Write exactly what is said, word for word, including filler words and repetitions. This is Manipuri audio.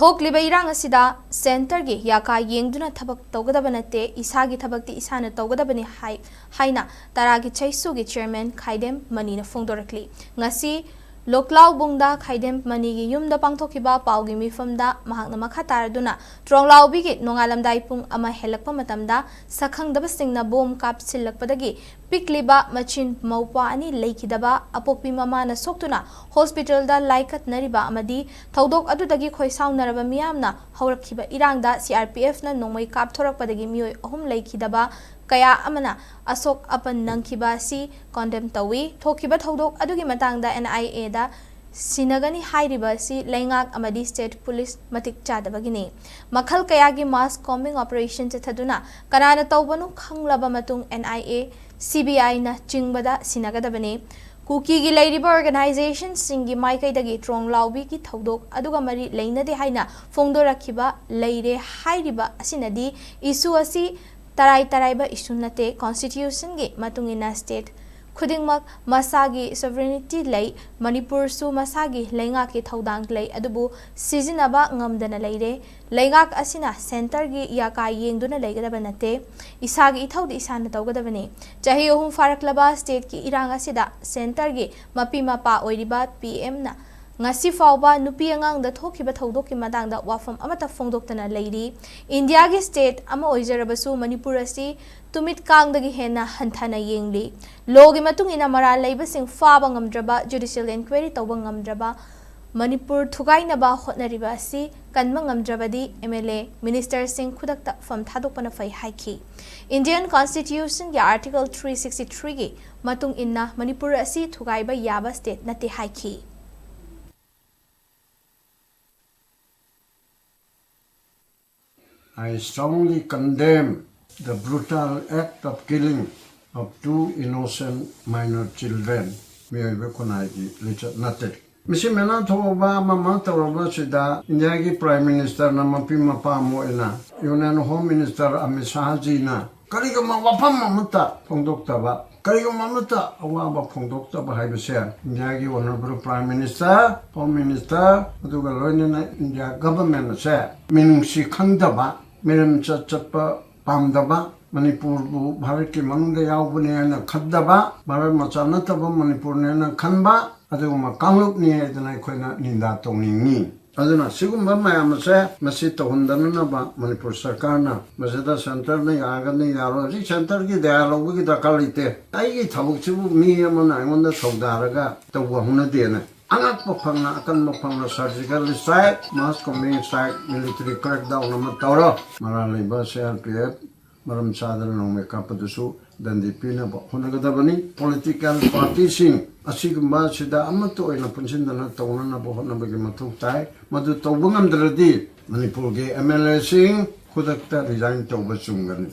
ꯊꯣꯛꯂꯤꯕ ꯏꯔꯥꯡ ꯑꯁꯤꯗ ꯁꯦꯟꯇꯔꯒꯤ ꯌꯥꯀꯥ ꯌꯦꯡꯗꯨꯅ ꯊꯕꯛ ꯇꯧꯒꯗꯕ ꯅꯠꯇꯦ, ꯏꯁꯥꯒꯤ ꯊꯕꯛꯇꯤ ꯏꯁꯥꯅ ꯇꯧꯒꯗꯕꯅꯤ ꯍꯥꯏ ꯍꯥꯏꯅ ꯇꯔꯥꯒꯤ ꯆꯩꯁꯨꯒꯤ ꯆꯤꯌꯔꯃꯦꯟ ꯈꯥꯏꯗꯦꯝ ꯃꯅꯤꯅ ꯐꯣꯡꯗꯣꯔꯛꯂꯤ꯫ ꯉꯁꯤ ꯂꯣꯛꯂꯥꯎꯕꯨꯡꯗ ꯈꯥꯏꯗꯦꯝ ꯃꯅꯤꯒꯤ ꯌꯨꯝꯗ ꯄꯥꯡꯊꯣꯛꯈꯤꯕ ꯄꯥꯎꯒꯤ ꯃꯤꯐꯝꯗ ꯃꯍꯥꯛꯅ ꯃꯈꯥ ꯇꯥꯔꯗꯨꯅ ꯇ꯭ꯔꯣꯡꯂꯥꯎꯕꯤꯒꯤ ꯅꯣꯡꯉꯥꯜꯂꯝꯗꯥꯏ ꯄꯨꯡ ꯑꯃ ꯍꯦꯜꯂꯛꯄ ꯃꯇꯝꯗ ꯁꯛꯈꯪꯗꯕꯁꯤꯡꯅ ꯕꯣꯝ ꯀꯥꯞꯁꯤꯜꯂꯛꯄꯗꯒꯤ ꯄꯤꯛꯂꯤꯕ ꯃꯆꯤꯟ ꯃꯧꯄ꯭ꯋꯥ ꯑꯅꯤ ꯂꯩꯈꯤꯗꯕ ꯑꯄꯣꯛꯄꯤ ꯃꯃꯥꯅ ꯁꯣꯛꯇꯨꯅ ꯍꯣꯁꯄꯤꯇꯥꯜꯗ ꯂꯥꯏꯀꯠꯅꯔꯤꯕ ꯑꯃꯗꯤ ꯊꯧꯗꯣꯛ ꯑꯗꯨꯗꯒꯤ ꯈꯣꯏꯁꯥꯎꯅꯔꯕ ꯃꯤꯌꯥꯝꯅ ꯍꯧꯔꯛꯈꯤꯕ ꯏꯔꯥꯡꯗ ꯁꯤ ꯑꯥꯔ ꯄꯤ ꯑꯦꯐꯅ ꯅꯣꯡꯃꯩ ꯀꯥꯞꯊꯣꯔꯛꯄꯗꯒꯤ ꯃꯤꯑꯣꯏ ꯑꯍꯨꯝ ꯂꯩꯈꯤꯗꯕ ꯀꯌꯥ ꯑꯃꯅ ꯑꯁꯣꯛ ꯑꯄꯟ ꯅꯪꯈꯤꯕ ꯑꯁꯤ ꯀꯣꯟꯗꯦꯝ ꯇꯧꯏ꯫ ꯊꯣꯛꯈꯤꯕ ꯊꯧꯗꯣꯛ ꯑꯗꯨꯒꯤ ꯃꯇꯥꯡꯗ ꯑꯦꯟ ꯑꯥꯏ ꯑꯦꯗ ꯁꯤꯟꯅꯒꯅꯤ ꯍꯥꯏꯔꯤꯕ ꯑꯁꯤ ꯂꯩꯉꯥꯛ ꯑꯃꯗꯤ ꯁ꯭ꯇꯦꯠ ꯄꯨꯂꯤꯁ ꯃꯇꯤꯛ ꯆꯥꯗꯕꯒꯤꯅꯤ꯫ ꯃꯈꯜ ꯀꯌꯥꯒꯤ ꯃꯥꯁ ꯀꯣꯝꯕꯤꯡ ꯑꯣꯄꯔꯦꯁꯟ ꯆꯠꯊꯗꯨꯅ ꯀꯅꯥꯅ ꯇꯧꯕꯅꯣ ꯈꯪꯂꯕ ꯃꯇꯨꯡ and I A, C B ꯑꯥꯏꯅ ꯆꯤꯡꯕꯗ ꯁꯤꯟꯅꯒꯗꯕꯅꯤ꯫ ꯀꯨꯀꯤꯒꯤ ꯂꯩꯔꯤꯕ ꯑꯣꯔꯒꯅꯥꯏꯖꯦꯁꯟꯁꯤꯡꯒꯤ ꯃꯥꯏꯀꯩꯗꯒꯤ ꯇ꯭ꯔꯣꯡꯂꯥꯎꯕꯤꯒꯤ ꯊꯧꯗꯣꯛ ꯑꯗꯨꯒ ꯃꯔꯤ ꯂꯩꯅꯗꯦ ꯍꯥꯏꯅ ꯐꯣꯡꯗꯣꯔꯛꯈꯤꯕ ꯂꯩꯔꯦ ꯍꯥꯏꯔꯤꯕ ꯑꯁꯤꯅꯗꯤ ꯏꯁꯨ ꯑꯁꯤ ꯇꯔꯥꯏ ꯇꯔꯥꯏꯕ ꯏꯁꯨ ꯅꯠꯇꯦ꯫ ꯀꯣꯟꯁꯇꯤꯇ꯭ꯌꯨꯁꯟꯒꯤ ꯃꯇꯨꯡ ꯏꯟꯅ ꯁ꯭ꯇꯦꯠ ꯈꯨꯗꯤꯡꯃꯛ ꯃꯁꯥꯒꯤ ꯁꯣꯚꯔꯦꯅꯤꯇꯤ ꯂꯩ꯫ ꯃꯅꯤꯄꯨꯔꯁꯨ ꯃꯁꯥꯒꯤ ꯂꯩꯉꯥꯛꯀꯤ ꯊꯧꯗꯥꯡ ꯂꯩ, ꯑꯗꯨꯕꯨ ꯁꯤꯖꯤꯟꯅꯕ ꯉꯝꯗꯅ ꯂꯩꯔꯦ꯫ ꯂꯩꯉꯥꯛ ꯑꯁꯤꯅ ꯁꯦꯟꯇꯔꯒꯤ ꯌꯥꯀꯥ ꯌꯦꯡꯗꯨꯅ ꯂꯩꯒꯗꯕ ꯅꯠꯇꯦ꯫ ꯏꯁꯥꯒꯤ ꯏꯊꯧꯗꯤ ꯏꯁꯥꯅ ꯇꯧꯒꯗꯕꯅꯤ꯫ ꯆꯍꯤ ꯑꯍꯨꯝ ꯐꯥꯔꯛꯂꯕ ꯁ꯭ꯇꯦꯠꯀꯤ ꯏꯔꯥꯡ ꯑꯁꯤꯗ ꯁꯦꯟꯇꯔꯒꯤ ꯃꯄꯤ ꯃꯄꯥ ꯑꯣꯏꯔꯤꯕ ꯄꯤ ꯑꯦꯝꯅ ꯉꯁꯤ ꯐꯥꯎꯕ ꯅꯨꯄꯤ ꯑꯉꯥꯡꯗ ꯊꯣꯛꯈꯤꯕ ꯊꯧꯗꯣꯛꯀꯤ ꯃꯇꯥꯡꯗ ꯋꯥꯐꯝ ꯑꯃꯠꯇ ꯐꯣꯡꯗꯣꯛꯇꯅ ꯂꯩꯔꯤ꯫ ꯏꯟꯗꯤꯌꯥꯒꯤ ꯁ꯭ꯇꯦꯠ ꯑꯃ ꯑꯣꯏꯖꯔꯕꯁꯨ ꯃꯅꯤꯄꯨꯔ ꯑꯁꯤ ꯇꯨꯃꯤꯠ ꯀꯥꯡꯗꯒꯤ ꯍꯦꯟꯅ ꯍꯟꯊꯅ ꯌꯦꯡꯂꯤ꯫ ꯂꯣꯒꯤ ꯃꯇꯨꯡ ꯏꯟꯅ ꯃꯔꯥꯜ ꯂꯩꯕꯁꯤꯡ ꯐꯥꯕ ꯉꯝꯗ꯭ꯔꯕ, ꯖꯨꯗꯤꯁꯤꯌꯦꯜ ꯏꯟꯀ꯭ꯋꯥꯏꯔꯤ ꯇꯧꯕ ꯉꯝꯗ꯭ꯔꯕ, ꯃꯅꯤꯄꯨꯔ ꯊꯨꯒꯥꯏꯅꯕ ꯍꯣꯠꯅꯔꯤꯕ ꯑꯁꯤ ꯀꯟꯕ ꯉꯝꯗ꯭ꯔꯕꯗꯤ ꯑꯦꯝ ꯑꯦꯜ ꯑꯦ, ꯃꯤꯅꯤꯁꯇꯔꯁꯤꯡ ꯈꯨꯗꯛꯇ ꯐꯝ ꯊꯥꯗꯣꯛꯄꯅ ꯐꯩ ꯍꯥꯏꯈꯤ꯫ ꯏꯟꯗꯤꯌꯟ ꯀꯣꯟꯁꯇꯤꯇ꯭ꯌꯨꯁꯟꯒꯤ ꯑꯥꯔꯇꯤꯀꯜ ꯊ꯭ꯔꯤ ꯁꯤꯛꯁꯇꯤ ꯊ꯭ꯔꯤꯒꯤ ꯃꯇꯨꯡ ꯏꯟꯅ ꯃꯅꯤꯄꯨꯔ ꯑꯁꯤ ꯊꯨꯒꯥꯏꯕ ꯌꯥꯕ ꯁ꯭ꯇꯦꯠ ꯅꯠꯇꯦ ꯍꯥꯏꯈꯤ꯫ I strongly condemn the brutal act of killing of two innocent minor children. ꯃꯤꯑꯣꯏꯕ ꯈꯨꯟꯅꯥꯏꯒꯤ ꯂꯤꯆꯠ ꯅꯠꯇꯦ꯫ ꯃꯁꯤ ꯃꯦꯅꯥ ꯊꯣꯛꯑꯕ ꯑꯃ ꯑꯃ ꯇꯧꯔꯕ ꯑꯁꯤꯗ ꯏꯟꯗꯤꯌꯥꯒꯤ ꯄ꯭ꯔꯥꯏꯝ ꯃꯤꯅꯤꯁꯇꯔꯅ ꯃꯄꯤ ꯃꯄꯥ ꯑꯃ ꯑꯣꯏꯅ ꯌꯨꯅꯤꯌꯟ ꯍꯣꯝ ꯃꯤꯅꯤꯁꯇꯔ ꯑꯃꯤꯠ ꯁꯥꯍꯖꯤꯅ ꯀꯔꯤꯒꯨꯝꯕ ꯋꯥꯐꯝ ꯑꯃꯠꯇ ꯐꯣꯡꯗꯣꯛꯇꯕ ꯀꯔꯤꯒꯨꯝꯕ ꯑꯃꯠꯇ ꯑꯋꯥꯕ ꯐꯣꯡꯗꯣꯛꯇꯕ ꯍꯥꯏꯕꯁꯦ ꯏꯟꯗꯤꯌꯥꯒꯤ Honourable Prime Minister, Home Minister, ꯑꯗꯨꯒ ꯂꯣꯏꯅꯅ ꯏꯟꯗꯤꯌꯥ government ꯑꯁꯦ ꯃꯤꯅꯨꯡꯁꯤ ꯈꯪꯗꯕ, ꯃꯤꯔꯝ ꯆꯠ ꯆꯠꯄ ꯄꯥꯝꯗꯕ, ꯃꯅꯤꯄꯨꯔꯕꯨ ꯚꯥꯔꯠꯀꯤ ꯃꯅꯨꯡꯗ ꯌꯥꯎꯕꯅꯦ ꯍꯥꯏꯅ ꯈꯟꯗꯕ, ꯚꯥꯔꯠ ꯃꯆꯥ ꯅꯠꯇꯕ ꯃꯅꯤꯄꯨꯔꯅꯦꯅ ꯈꯟꯕ, ꯑꯗꯨꯒꯨꯝꯕ ꯀꯥꯡꯂꯨꯞꯅꯤ ꯍꯥꯏꯗꯅ ꯑꯩꯈꯣꯏꯅ ꯅꯤꯟꯗꯥ ꯇꯧꯅꯤꯡꯉꯤ꯫ ꯑꯗꯨꯅ ꯁꯤꯒꯨꯝꯕ ꯃꯌꯥꯝ ꯑꯁꯦ ꯃꯁꯤ ꯇꯧꯍꯟꯗꯅꯅꯕ ꯃꯅꯤꯄꯨꯔ ꯁꯔꯀꯥꯔꯅ ꯃꯁꯤꯗ centreꯅ ꯌꯥꯒꯅꯤ ꯌꯥꯔꯣꯏ, ꯍꯧꯖꯤꯛ centreꯒꯤ ꯗꯌꯥ ꯂꯧꯕꯒꯤ ꯗꯔꯀꯥꯔ ꯂꯩꯇꯦ꯫ ꯑꯩꯒꯤ ꯊꯕꯛꯁꯤꯕꯨ ꯃꯤ ꯑꯃꯅ ꯑꯩꯉꯣꯟꯗ ꯊꯧꯗꯥꯔꯒ ꯇꯧꯕ ꯍꯧꯅꯗꯦꯅ꯫ ꯑꯉꯛꯄ ꯐꯪꯅ, ꯑꯀꯟꯕ ꯐꯪꯅ surgical strike, mass combing strike, military crackdown ꯑꯃ ꯇꯧꯔꯣ꯫ ꯃꯔꯥꯜ ꯂꯩꯕ C R P F ꯃꯔꯝ ꯆꯥꯗꯅ ꯅꯣꯡꯃꯩ ꯀꯥꯞꯄꯗꯨꯁꯨ ꯗꯟꯗꯤ ꯄꯤꯅꯕ ꯍꯣꯠꯅꯒꯗꯕꯅꯤ꯫ Political partyꯁꯤꯡ ꯑꯁꯤꯒꯨꯝꯕ ꯁꯤꯗ ꯑꯃꯠꯇ ꯑꯣꯏꯅ ꯄꯨꯟꯁꯤꯟꯗꯅ ꯇꯧꯅꯅꯕ ꯍꯣꯠꯅꯕꯒꯤ ꯃꯊꯧ ꯇꯥꯏ꯫ ꯃꯗꯨ ꯇꯧꯕ ꯉꯝꯗ꯭ꯔꯗꯤ ꯃꯅꯤꯄꯨꯔꯒꯤ M L Aꯁꯤꯡ ꯈꯨꯗꯛꯇ resign ꯇꯧꯕ ꯆꯨꯝꯒꯅꯤ꯫